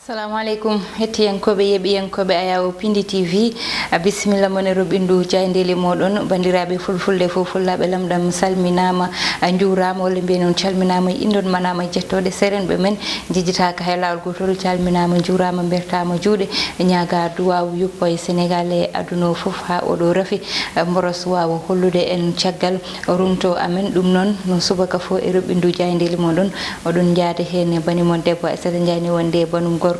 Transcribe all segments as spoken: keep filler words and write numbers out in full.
Assalamu aleykum, hettiyankooɓe, yeɓiyankooɓe Ayawo Pindi T V. A bisimilla mon e roɓindu jaayndeeli mooɗon. Banndiraaɓe fulfulde fof, fullaaɓe lamɗam, salminaama, a njuuraama, walla mbiyen on calminaama e inndon manaama e jettooɗe serenɓe men, njejjitaaka hay laawol gootol, calminaama, njuuraama, mbertaama juuɗe, ñaagaa duwaawu yuppo e Senegaal e aduna o fof haa oɗo rafi, mboros waawa hollude en caggal runto amen. Ɗum noon, no subaka fof e roɓindu jaayndeeli mooɗon, oɗon njaade heen e bani mon debbo Aissata Ndiaye ne wonde e banum gorko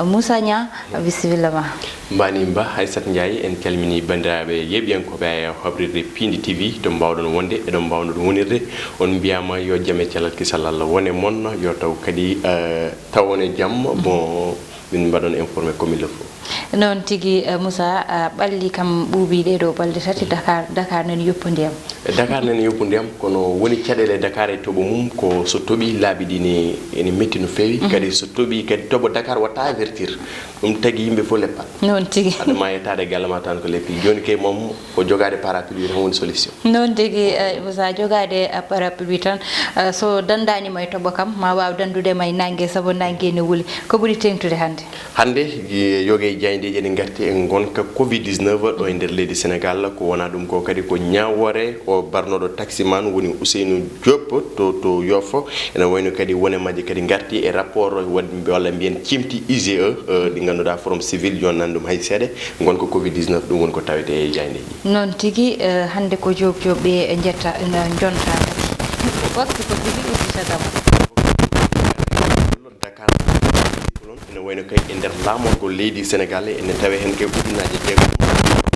Moussa Niang. Bisimilla ma. Mbani mba Aissata Ndiaye, en calmini banndiraaɓe yeɓiyankooɓe e habrirde Pindi T V, to mbaawɗon wonde, eɗon mbaawno ɗum wonirde. On mbiyaama yo jam e cellal kisal Allah wone mon, yo taw kadi, eh, tawon e jam. Bon, min mbaɗon informé comme il le faut. Noon tigi, eh, Moussa, ah, ɓalli kam ɓuuɓi ɗee ɗoo balɗe tati, Dakar, Dakar nani yoppo ndiyam. E Dakar nani yoppo ndiyam, kono woni caɗeele Dakar e toɓo mum ko so toɓi laabi ɗi ne, ene metti no feewi. Mhm. Kadi so toɓi kadi toɓo Dakar watta avertir. Ɗum tagi yimɓe fof leppat. Noon tigi. Adama yettaade galle ma tan ko leppi. Jooni kay moom ko jogaade parapluie tan woni solution. Noon tigi, eh, Moussa, jogaade, eh, parapluie tan, eh, so danndaani ma e toɓo kam, ma waaw danndude ma e nannge, sabu nannge ne wuli. Ko ɓuri teeŋtude hannde? Hannde, eh, yoga e jaayndeeji ene ngarti e ngonka covid dix-neuf ɗo e nder leydi Senegaal. Ko wonaa ɗum ko kadi ko ñaawoore o barnooɗo taximan woni Ousseynou Diop to, to Yoff. Ene wayno kadi wone majje kadi ngarti e rapport waɗ-, walla mbiyen cimti I G E, eh, ɗi ngannduɗaa Forum Civil yonnani ɗum hay seeɗa. Ngonka covid dix-neuf ɗum woni ko tawetee e jaayndeeji. Noon tigi, eh, hannde ko joop joop ɓe njetta, eh, njonta kadi. Box ko tigi uddita dama. Dakar, ene wayno kay e nder laamorgo leydi Senegaal, ene tawe heen kay ujunnaaje jeegom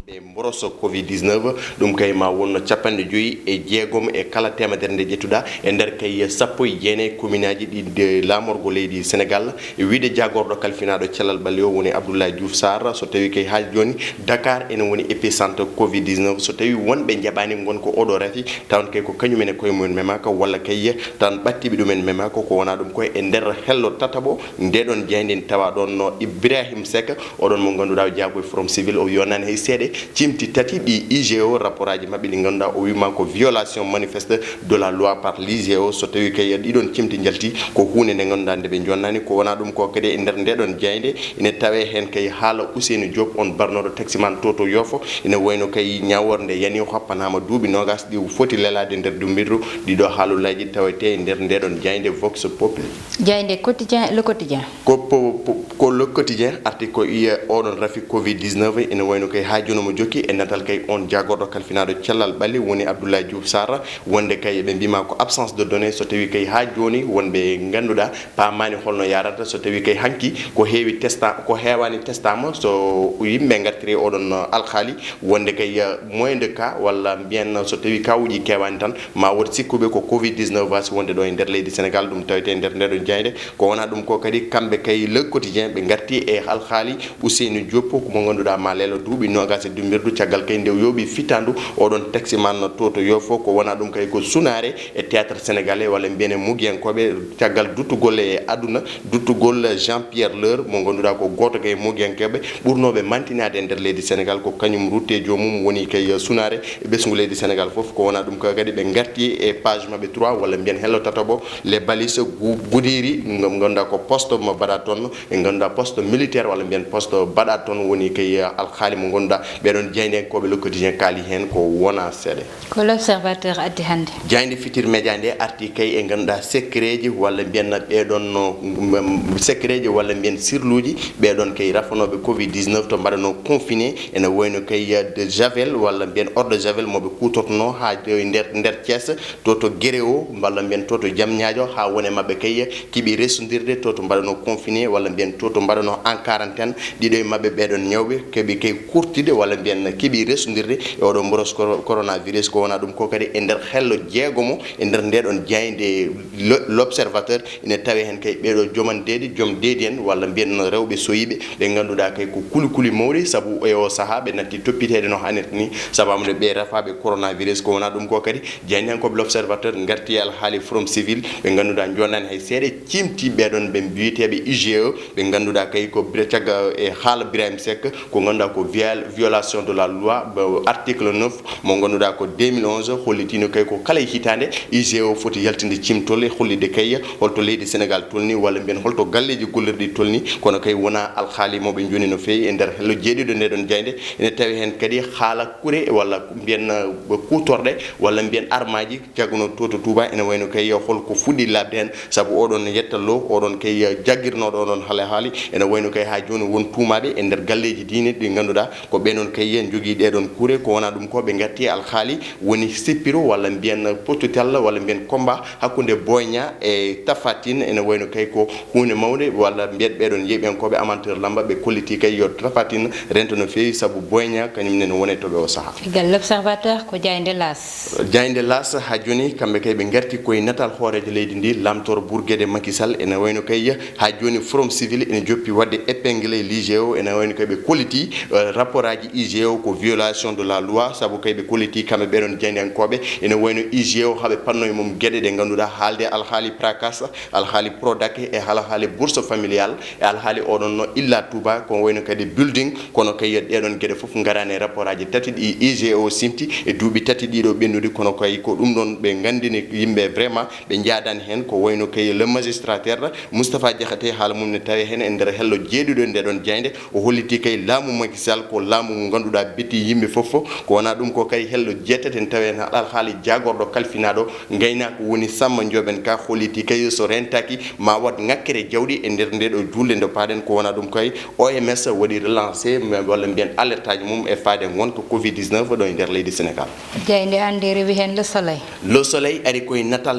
ɓe mboroso covid dix-neuf. Ɗum kay ma wonno capanɗe joyi e jeegom e kala teemedere nde ƴettuɗaa e nder kay sappo e jeenayi kominaaji ɗi nde laamorgo leydi Senegaal. E wiyde jaagorɗo kalfinaaɗo cellal ɓalli o woni Abdoulaye Diouf Sarr, so tawii kay haa jooni Dakar ene woni épicentre covid dix-neuf. So tawii wonɓe njaɓaani ngonka oɗo rafi, tawon kay ko kañum en e koye mumen memaaka, walla kay tan ɓattiiɓe ɗumen memaaka. Ko wonaa ɗum ko e nder hello tataɓo ndeɗon jaaynde, tawa ɗon no Ibrahim Seck, oɗon mo ngannduɗaa o jaago e Forum Civil, o yonnaani hay seeɗa. Cimti tati ɗi I G O, rapport aji maɓɓe ɗi ngannduɗaa o wiima ko violation manifeste de la loi par l'I G O. So tawii kay ɗiɗon cimti njalti, ko huunde nde ngannduɗaa nde ɓe jonnaani. Ko wonaa ɗum ko kadi e nder ndeɗon jaaynde ene tawe heen kay haala Ousseynou Diop, on barnooɗo taximan to, to Yoff. Ene wayno kay ñaawoore nde yani o happanaama duuɓi noogas ɗi foti lelaade nder dumbirdu. Ɗiɗo haalullaaji tawetee e nder ndeɗon jaaynde Vox Populi. Jaaynde Quotidien, Le Quotidien. Ko po-, po-, ko Le Quotidien arti ko iya oɗon rafi covid dix-neuf ene wayno kay haa jooni mo jokki e natal kay on jaagorɗo kalfinaaɗo cellal ɓalli woni Abdoulaye Diouf Sarr, wonde kay ɓe mbima ko absence de données. So tawi kay haa jooni wonɓe ngannduɗaa paamaani holno yarata. So tawi kay hanki ko heewi testa, ko heewaani testaama, so yimɓe ngartiri oɗon alhaali, wonde kay, eh, moins de cas, walla mbiyen so tawi kawuji keewaani tan, ma wot sikkuɓe ko covid dix-neuf waasi wonde ɗo e nder leydi Senegaal, ɗum tawete e nder ndeɗo jaaynde. Ko wonaa ɗum ko kadi, kamɓe kay Le Quotidien ɓe ngarti e alhaali Ousseynou Diop, ko mo ngannduɗaa ma leelo duuɓi noogas e dumbirdu, caggal kay nde o yooɓi fittaandu oɗon taximan to, to Yoff. Ko wonaa ɗum kay ko sunaare e théâtre sénégalais, walla mbiyen e mugiyankooɓe, caggal duttugol e aduna, duttugol Jean Pierre Leur, mo ngannduɗaa ko gooto kay e mugiyankooɓe ɓurnooɓe mantinaade e nder leydi Senegaal, ko kañum rutte joomum woni kay sunaare e ɓesngu leydi Senegaal fof. Ko wonaa ɗum ko kadi ɓe ngarti e page maɓɓe trois, walla mbiyen hello tataɓo, les balises Gou-, Goudiri, ngam ngannduɗaa ko poste mo mbaɗa toon, e ngannduɗaa poste militaire, walla mbiyen poste mbaɗa toon woni kay alhaali mo ngannduɗaa ɓeɗon jaayndenkooɓe Le Quotidien kaali heen ko wonaa seeɗa. Ko L'Observateur addi hannde. Jaaynde Futurs Médias nde arti kay e ngannduɗaa secretji walla mbiyen ɓeɗon no, mm, secretji walla mbiyen sirluuji ɓeɗon kay rafanooɓe covid dix-neuf to mbaɗanoo confiné, ene wayno kay de javel walla mbiyen eau de javel mo ɓe kuutortonoo haa e nder, nder Thiès, to, to Guéréo, walla mbiyen to, to Diamniadio, haa wone maɓɓe kay keɓi resondirde to, to mbaɗanoo confiné walla mbiyen to, to mbaɗanoo en quarantaine. Ɗiɗo e maɓɓe ɓeɗon ñawɓe keɓi kay kurtide walla mbiyen keɓi resondirde e oɗo mboros coro-, coronavirus. Ko wonaa ɗum ko kadi e nder hello jeegomo e nder ndeɗon jaaynde Le-, L'Observateur ine tawe heen kay ɓeɗo joman deedi, joom deedi en walla mbiyen rewɓe soyiɓe ɓe ngannduɗaa kay ko kuli kuli mawɗi, sabu e o sahaa ɓe natti toppiteede no hannirta ni, sababu nde ɓe rafaaɓe coronavirus. Ko wonaa ɗum ko kadi jaayndiyankooɓe L'Observateur ngarti e alhaali Forum Civil, ɓe ngannduɗaa njonnaani hay seeɗa, cimti ɓeɗon ɓe mbiyeteeɓe I G E, ɓe ngannduɗaa kay ko bira-, cagga e haala Birahim Seck, ko ngannduɗaa ko viol-, violation Application de la loi, ba, article neuf mo ngannduɗaa ko deux mille onze, hollitino kay ko kala e hitaande I G O foti yaltinde cimtol e hollitde kay holto leydi Sénégal tolni, walla mbiyen holto galleeji gollirɗi tolni. Kono kay wonaa alhaali mawɓe njooni no feewi e nder hello jeeɗiɗo nde ɗon jaaynde. Ene tawi heen kadi haala kure walla mbiyen, uh, kuutorɗe walla mbiyen armaaji jagguno to to Touba, ene wayno kay hol ko fuɗɗi laaɓde heen, sabu oɗon yettallo, oɗon kay jaggirnoɗo oɗon haala haali, ene wayno kay haa jooni won tuumaaɓe e nder galleeji diine ɗi ngannduɗaa ko ɓe noon kay yen jogii ɗee ɗoon kure, ko wonaa ɗum ko ɓe ngatti alhaali woni sippiro walla mbiyen potutal walla mbiyen combat hakkunde Boy Niang e Tapha Tine, ene wayno kay ko huunde mawnde, walla mbiyen ɓee ɗoon yeeɓiyankooɓe amateur lamba ɓe kolliti kay yo Tapha Tine rento no feewi, sabu Boy Niang kañum nene wone to ɓe o sahaa. Caggal L'Observateur ko jaaynde L'As. Jaaynde L'As haa jooni, kamɓe kay ɓe ngarti koye natal hooreejo leydi ndi, laamtoro Bourguédé Macky Sall. Ene wayno kay haa jooni Forum Civil ene joppi waɗde épinglé l'I G O, ene wayno kay ɓe kolliti, eh, rapport aji I G O ko violation de la loi, sabu kay ɓe kolliti kamɓe ɓeɗon jaayndiyankooɓe, ene wayno I G O haa ɓe panno e mum geɗe ɗe ngannduɗaa haalde alhaali PRACAS, alhaali Prodac e alhaali bourse familiale e alhaali oɗon no Ila Touba, ko wayno kadi building. Kono kay ɗeɗon geɗe fof ngaraani e rapport aji tati ɗi I G O simti e duuɓi tati ɗiɗo ɓennude, kono kay ko ɗum ɗon ɓe nganndini yimɓe vraiment ɓe njaadani heen. Ko wayno kay le magistrataire Moustapha Diakhaté, haala mum ne tawi heen e nder hello jeeɗiɗo nde ɗon jaaynde, o holliti kay laamu Macky Sall ko laamu ngu ngannduɗaa betti yimɓe fof. Ko wonaa ɗum ko kay hello jeetati en tawi heen alhaali jaagorɗo kalfinaaɗo ngaynaako woni Samba Ndiobène Ka, holliti kay so rentaaki ma waɗ ŋakkere jawɗi e nder nde ɗo juulde nde paaɗen. Ko wonaa ɗum kay O M S waɗi relancé, walla mbiyen alerte aji mum e faade ngonka covid dix-neuf ɗo e nder leydi Sénégal. Jaaynde an nde rewi heen Le Soleil. Le Soleil ari koye natal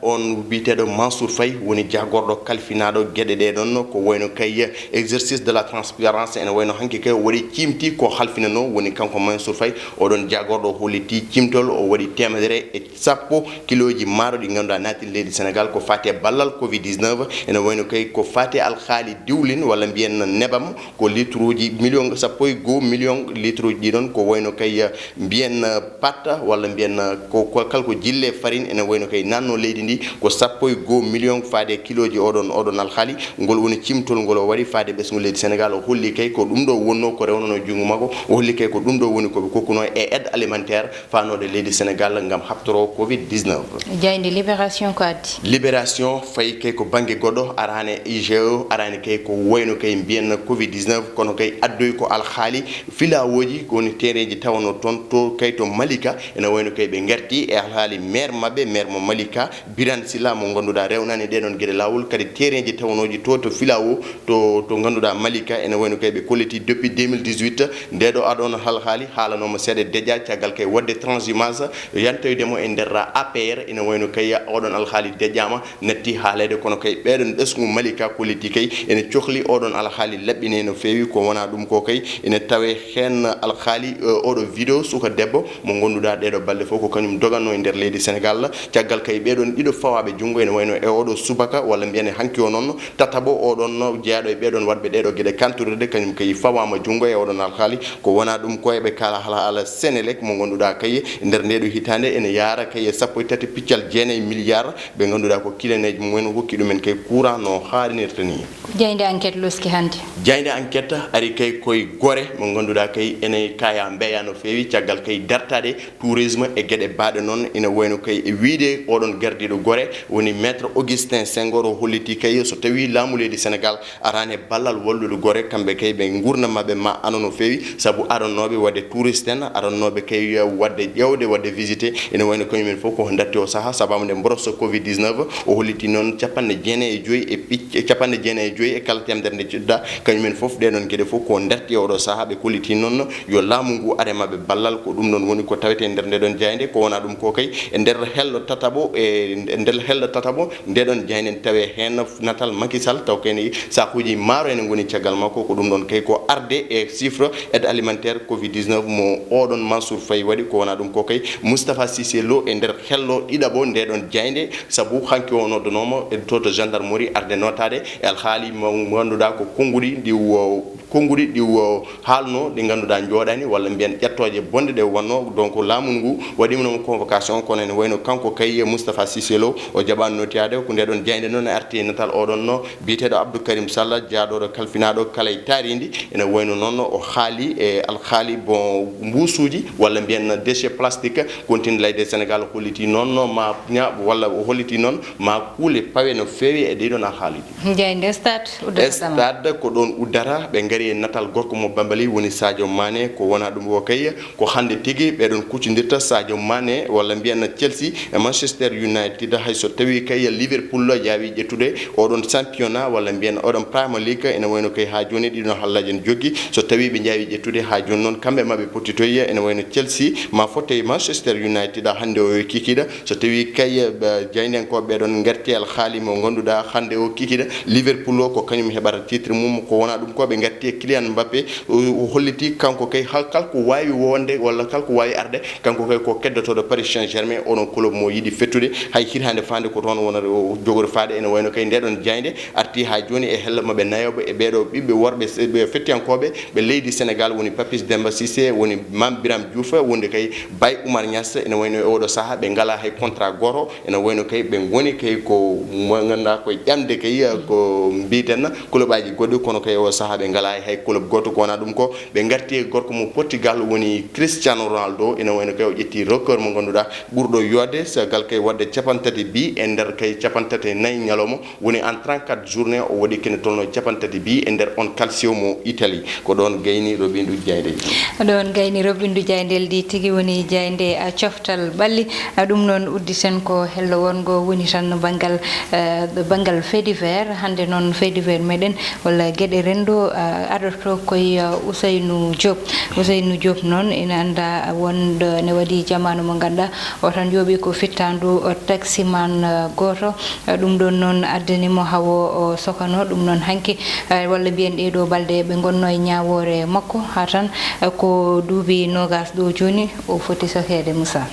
on biyeteeɗo Mansour Faye, woni jaagorɗo kalfinaaɗo geɗe ɗe ɗon, ko wayno kay exercice de la transparence, ene wayno hanki kay o waɗi ciimti ko halfinanoo, woni kanko Mansour Faye, oɗon jaagorɗo o holliti ciimtol, o waɗi teemedere e sappo kilooji maaro ɗi ngannduɗaa naati leydi Sénégal ko faati e ballal covid dix-neuf, ene wayno kay ko faati e alhaali diwlin walla mbiyen nebam, ko litruuji million, sappo e goo million litruuji ɗi ɗon, ko wayno kay, eh, mbiyen, eh, patta walla mbiyen, eh, ko, ko kala ko jille farine, ene wayno kay nanno leydi ndi ko sappo e goo million faade kilooji oɗon, oɗon alhaali. Ngol woni cimtol ngol o waɗi faade ɓesngu leydi Sénégal. O holli kay ko ɗum ɗo wonno ko rewnono junngo makko. O holli kay ko ɗum ɗo woni ko ɓe kokkuno e aide alimentaire faanode leydi Sénégal ngam haɓtoro covid dix-neuf. Jaaynde Libération ko addi? Libération fayi kay ko bannge goɗɗo, araani I G O, araani kay ko wayno kay mbiyen covid dix-neuf, kono kay addoyi ko alhaali filawooji, ko woni tereeji tawano toon to kay to Malika, ene wayno kay ɓe ngarti e alhaali maire maɓɓe, maire mo Malika, Birane Sylla mo ngannduɗaa rewnani ɗee ɗon geɗe laawol, kadi tereeji tawanooji to to filawo, to, to ngannduɗaa Malika, ene wayno kay ɓe kolliti depuis deux mille dix-huit, nde ɗo aɗon alhaali haalanooma seeɗa deƴƴa, caggal kay waɗde transhumance, yantoyde mo e nder A P R, ene wayno kay oɗon alhaali deƴƴaama, natti haaleede, kono kay ɓeɗon ɓesngu Malika kolliti kay ene cohli oɗon alhaali laɓɓine no feewi, ko wonaa ɗum ko kay ene tawe heen alhaali, eh, oɗo vidéo suka debbo mo ngannduɗaa ɗeɗo balɗe fof ko kañum doganno e nder leydi Sénégal, caggal kay ɓeɗon ɗiɗo fawaaɓe junngo ene wayno e oɗo subaka walla mbiyen e hanki o noon, tataɓo oɗon no jeyaaɗo e ɓeɗon waɗɓe ɗeɗo geɗe kantorirde, kañum kay fawaama junngo e oɗon alhaali. Ko wonaa ɗum ko eɓe kaala haala Senelec mo ngannduɗaa kay e nder ndeɗo hitaande ene yaara kay e sappo e tati piccal jeenayi milliard ɓe ngannduɗaa ko kileneeji mumen hokki ɗumen kay courant no haaɗinirta ni. Jaaynde Enquête loski hannde. Jaaynde Enquête ari kay koye Gore mo ngannduɗaa kay ene kaya mbeya no feewi caggal kay dartaade tourisme e geɗe baaɗe noon, ina wayno kay e wiyde oɗon gardiiɗo Gore woni Maître Augustin Senghor, o holliti kay so tawi laamu leydi Sénégal araani e ballal wallude Gore, kamɓe kay ɓe nguurndam maɓɓe ma ano no feewi, sabu arannooɓe waɗde touriste en, arannooɓe kay waɗde ƴeewde, waɗde visité, ina wayno kañumen fof ko ndatti o sahaa, sababu nde mboros covid dix-neuf, o holliti noon capanɗe jeenayi e joyi e picc-, capanɗe jeenayi e joyi e kala teemedere nde cudda, kañumen fof ɗee ɗon geɗe fof ko ndarti e oɗo sahaa, ɓe kolliti noon yo laamu ngu are maɓɓe ballal, ko ɗum ɗon woni ko tawete e nder nde ɗon jaaynde, ko wonaa ɗum ko kay e nder hello tataɓo, e nder hello tataɓo nde ɗon jaaynde tawe heen natal Macky Sall, taw kay ne sakuuji maaro ene ngoni caggal makko, ko ɗum ɗon kay ko arde e chiffre aide alimentaire covid dix-neuf mo oɗon Mansour Faye waɗi, ko wonaa ɗum ko kay Moustapha Cissé Lo e nder hello ɗiɗaɓo nde ɗon jaaynde, sabu hanki o noddanoomo e to to gendarmerie arde notaade e alhaali mo ngannduɗaa ko konnguɗi ndi wo-, konnguɗi ɗi o haalno, ɗi ngannduɗaa njooɗaani, walla mbiyen ƴettooje bonɗe ɗe wonno. Donc laamu ngu waɗiima noon convocation, kono ene wayno kanko kay Moustapha Cissé Lo o jaɓaani notiyaade. Ko nde ɗon jaaynde noon arti e natal oɗon no biyeteeɗo Abdou Karim Sall, jaaɗooɗo kalfinaaɗo kala e taarindi. Ene wayno noon o haali e alhaali bon mbuusuuji walla mbiyen déchet plastique, continue layde Sénégal holliti noon no ma ñaaɓ walla o holliti noon ma kuule pawe no feewi e ɗiɗon alhaali. Jaaynde Stade uddata dama. Stade ko ɗoon uddata, ɓe ngari e natal gorko mo Bambali woni Sadio Mané. Ko wona ɗum o kay, ko hannde tigi ɓeɗon kuccindirta Sadio Mané walla mbiyen Chelsea e Manchester United. Hay so tawi kay Liverpool yaawi ƴettude oɗon championnat walla mbiyen oɗon Premier League, ene wayno kay haa jooni ɗiɗon hallaaji ene joggi. So tawi ɓe njaawi ƴettude haa jooni noon, kamɓe maɓe pottitoyi, ene wayno Chelsea ma fotte Manchester United hannde o e kikiiɗe. So tawi kay, eh, jaayndiyankooɓe ɓeɗon ngarti e alhaali mo ngannduɗaa hannde o kikiiɗe Liverpool o ko kañum heɓata titre mum, ko wona ɗum ko ɓe ngarti e Kylian Mbappé, o, o holliti kanko kay ha-, kala ko waawi wonde walla kala ko waawi arde, kanko kay ko keddotooɗo Paris Saint-Germain, onon club mo yiɗi fettude. Hay hitaande faande ko toon wonata o jogori faade, ene wayno kay ndeɗon jaaynde arti haa jooni e hello maɓɓe nayooɓe e ɓeeɗo ɓiɓɓe worɓe se-, ɓe fettiyankooɓe ɓe leydi Sénégal, woni Papis Demba Cissé, woni Mame Birame Diouf, wonde kay Baye Oumar Niass, ene wayno e oɗo sahaa ɓe ngalaa hay contrat gooto, ene wayno kay ɓe ngoni kay ko mo ngannduɗaa koye ƴamde kay, ko mbiyeten club aji goɗɗi, kono kay o sahaa ɓe ngalaa hay club gooto. Ko wona ɗum ko ɓe ngarti e gorko mo Portugal woni Cristiano Ronaldo, ene wayno kay o ƴetti record mo ngannduɗaa ɓurɗo yodde, so gal kay waɗde capantati bi e nder kay capantati e nayi ñalawma. Woni en trente-quatre journée, o waɗi kene tolno capantati bi e nder on calcio mo Italie. Ko ɗoon gayni roɓindu jaaynde. Ɗoon gayni roɓindu jaaynde ndi tigi woni jaaynde, a, coftal ɓalli. A, ɗum noon udditen ko hello wongo woni tan banngal, eh, banngal fait divers. Hannde noon fait divers meɗen walla geɗe renndo, a, aroto koye, a, Ousseynou Diop. Ousseynou Diop noon ina annda wonɗo ne waɗi jamaanu mo ngannduɗaa o tan yooɓi ko fittandu o taximan, eh, gooto. Eh, ɗum ɗoon noon addani mo hawo o sokano ɗum noon hanki, eh, walla mbiyen ɗee ɗoo balɗe ɓe ngonno e ñaawoore makko, haa tan, eh, ko duuɓi noogas ɗo jooni o foti sokeede, Moussa.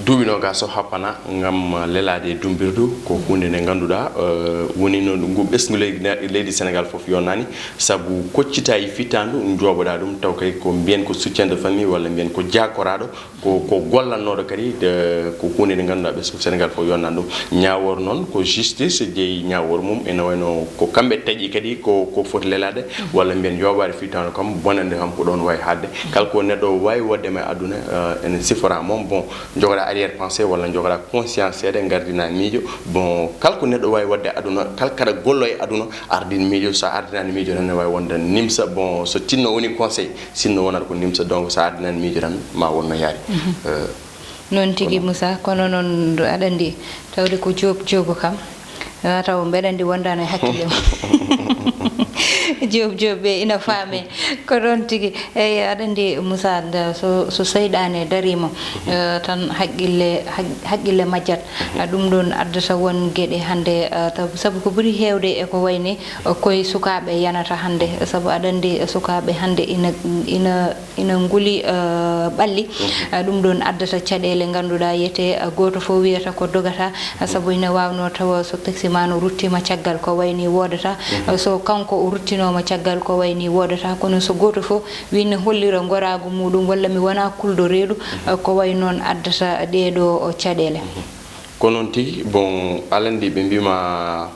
Duuɓi noogas o happana ngam lelaade e dumbirdu ko huunde nde ngannduɗaa, eh, woni no ngu ɓesngu leydi, leydi Sénégal fof yonnaani, sabu koccita e fittandu njooɓoɗaa ɗum taw kay ko mbiyen ko soutien de famille walla mbiyen ko jaakoraaɗo. Ko, ko gollannooɗo kadi, de, ko huunde nde ngannduɗaa ɓe Sénégal fof yonnan ɗum. Ñaawoore noon ko justice jeyi ñaawoore mum, ene wayno ko kamɓe taƴi kadi ko, ko foti lelaade, walla mbiyen yooɓaade fittandu kam, bonannde kam ko ɗoon wayi haaɗde. Kala ko neɗɗo waawi waɗde ma e aduna, eh, ene sifora moom, bon, jogoɗaa arrière pensée walla jogoɗaa conscience seeɗa, ngardina miijo. Bon, kala ko neɗɗo waawi waɗde e aduna, kala kaɗa gollo e aduna, ardin miijo, so a ardinaani miijo tan ne waawi wonde nimsa. Bon, so tinno woni conseil, sinno wonata ko nimsa, donc so a ardinaani miijo tan ma won no yaari. Eh, noon tigi, kono Moussa, kono noon aɗa anndi tawde ko Joob Joobo kam, a taw mbeɗa anndi wondaano e hakkille mum. Joob Joob ɓe ina faame. Ko ɗoon tigi. Eyi, aɗa anndi, Moussa, nda-, so, so seyɗaane dariima, eh, tan haqqille, haq-, haqqille majjat. Ah, ɗum ɗoon addata won geɗe hannde, eh, tab-, sabu ko ɓuri heewde e ko wayni, eh, koye sukaaɓe yanata hannde. Sabu aɗa anndi, eh, sukaaɓe hannde ina, ina, ina nguli, eh, ɓalli. Ah, ɗum ɗoon addata caɗeele ngannduɗaa yiyetee, ah, gooto fof wiyata ko dogata, ah, sabu ina waawnoo tawa so taximaan o ruttiima caggal ko wayni woodata. Ah, so kanko o ruttinooma caggal ko wayni woodata. Kono so gooto fof wi ne hollira ngoraagu muɗum walla mi wona kulɗo reedu, eh, ko wayi noon addata ɗee ɗoo caɗeele. Ko noon tigi, bon, aɗa anndi ɓe mbiima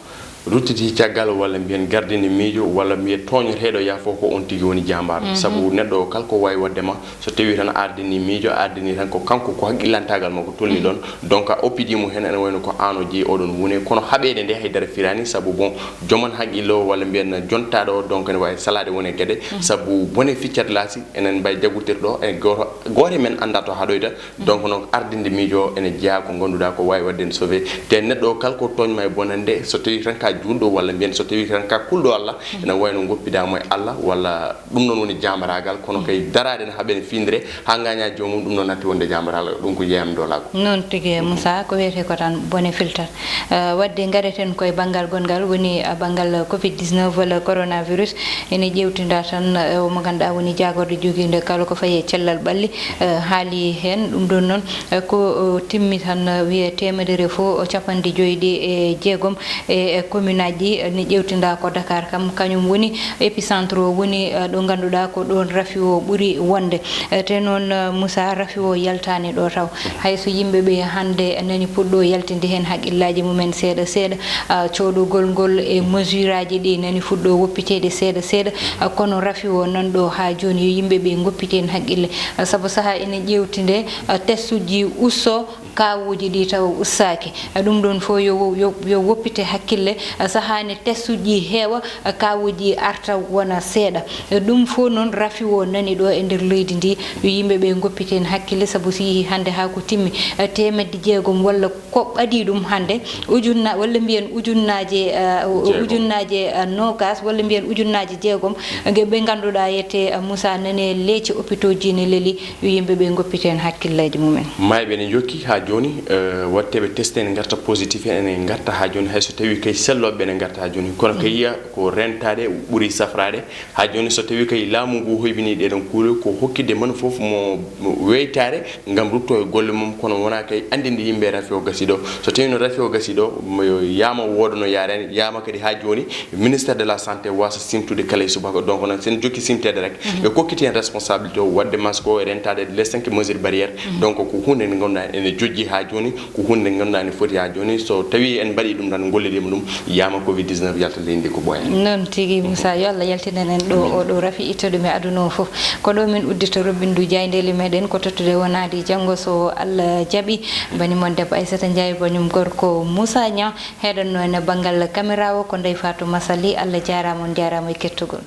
ruttiti caggal walla mbiyen gardini miijo walla mbiyen tooñoteeɗo yaafo ko on tigi woni jaambaar. Sabu neɗɗo o kala ko waawi waɗde ma, so tawii tan a ardini miijo, a ardini tan ko kanko ko haqqillantaagal makko tolni ɗoon, donc a oppidii mo heen, ene wayno ko aan o jeyi oɗon huune, kono haɓeede nde haydara firaani, sabu bon, joom on haqqille o walla mbiyen jontaaɗo o, donc ene waawi salaade won e geɗe, sabu bone ficcat laasi, enen mbay jaggutirɗo, e gooto, gooto e men anndaa to haɗoyta, donc noon ardinde miijo o ene jeyaa ko ngannduɗaa ko waawi waɗde en sauvé, te neɗɗo o kala ko tooñ ma e bonannde, so tawii tan ka juulɗo walla mbiyen so tawii tan ka kulɗo Allah, ene wayno ngoppidaa mo e Allah walla Ɗum noon woni jaambaraagal, kono kay daraade no haɓe no fiindire, haa ngaañaa joomum, ɗum noon natti wonde jaambaraagal, ɗum ko jeeyam doolaagu. Noon tigi, Moussa, ko wiyetee ko tan bone filtat. Eh, waɗde ngareten koye banngal gonngal, woni, eh, banngal covid dix-neuf walla coronavirus, ene ƴeewtinda tan, eh, mo ngannduɗaa woni jaagorɗo jogiinde kala ko fayi e cellal ɓalli, eh, haali heen. Ɗum ɗoon noon, eh, ko, eh, timmi tan, eh, wiyee teemedere fof, eh, capanɗe joyɗi e jeegom e, e Commune aji ɗi, eh, ne ƴeewtinda ko Dakar kam, kañum woni épicentre o, woni, eh, ɗo ngannduɗaa ko ɗoon rafi o ɓuri wonde. Eh, te noon, eh, Moussa, rafi o yaltaani ɗo taw. Hay so yimɓe ɓe hannde nani puɗɗo yaltinde heen haqqillaaji mumen seeɗa seeɗa, ah, coodogol ngol e mesure aji ɗi nani fuɗɗo woppiteede seeɗa seeɗa, ah, kono rafi o nan ɗo haa jooni, yo yimɓe ɓe ngoppite heen haqqille. Ah, sabu sahaa ene ƴeewtinde, ah, testuji usso, kaawuuji ɗi tawa ussaaki. Ɗum ɗoon fof yo wo-, yo, yo woppite hakkille, sahaa ne testuji heewa, kaawuuji arta wona seeɗa. Ɗum fof noon rafi o nani ɗo e nder leydi ndi, yo yimɓe ɓe ngoppite heen hakkille, sabu si yehii hannde haa ko timmi, eh, teemedde jeegom walla ko ɓadii ɗum hannde, ujunna-, walla mbiyen ujunnaaje, eh, Jeegom. ujunnaaje, eh, noogaas, walla mbiyen ujunnaaje jeegom, nge ɓe ngannduɗaa yette, eh, Moussa nani leeci hôpitaux ji ne leli, yo yimɓe ɓe ngoppite heen hakkilleeji mumen. Maayɓe ne njokki haa jooni, eh, waɗteeɓe test ene ngarta positif, ene ngarta haa jooni, hay so tawii kay sellooɓe ene ngarta haa jooni. Kono kay yiya ko rentaade ɓuri safraade. Haa jooni so tawii kay laamu ngu hoybinii ɗeeɗoon kuule, ko hokkitde moni fof mo, mo weytaare ngam rutto e golle mum, kono wonaa kay anndinde yimɓe rafi o gasii ɗo. So tawii no rafi o gasii ɗo, mo yaama wooda no yaarani, yaama kadi haa jooni, Ministère de la Santé waasa simtude kala e subaka. Donc noon, so en jokki simteede rek, ɓe kokkiti heen responsabilité o, waɗde masque o e rentaade les cinq mesures barrières. Donc ko huunde nde ngannduɗaa ene jojji haa jooni, ko huunde nde ngannduɗaa ene foti haa jooni. So tawii en mbaɗii ɗum tan, ngollodiima ɗum, yaama covid dix-neuf yalta leydi ndi ko ɓooyaani. Noon tigi, Moussa, yo Allah yaltinen en ɗo oɗo rafi, itto ɗum e aduna o fof. Ko ɗo min uddita roɓɓindu jaayndeeli meɗen, ko tottude wonaade janngo so Allah jaɓi. Bani mon debbo Aissata Ndiaye, banyum gorko Moussa Niang. Heɗonno en e banngal caméra o ko Ndeye Fatou Massaly. Allah jaaraama, on njaaraama e kettugol.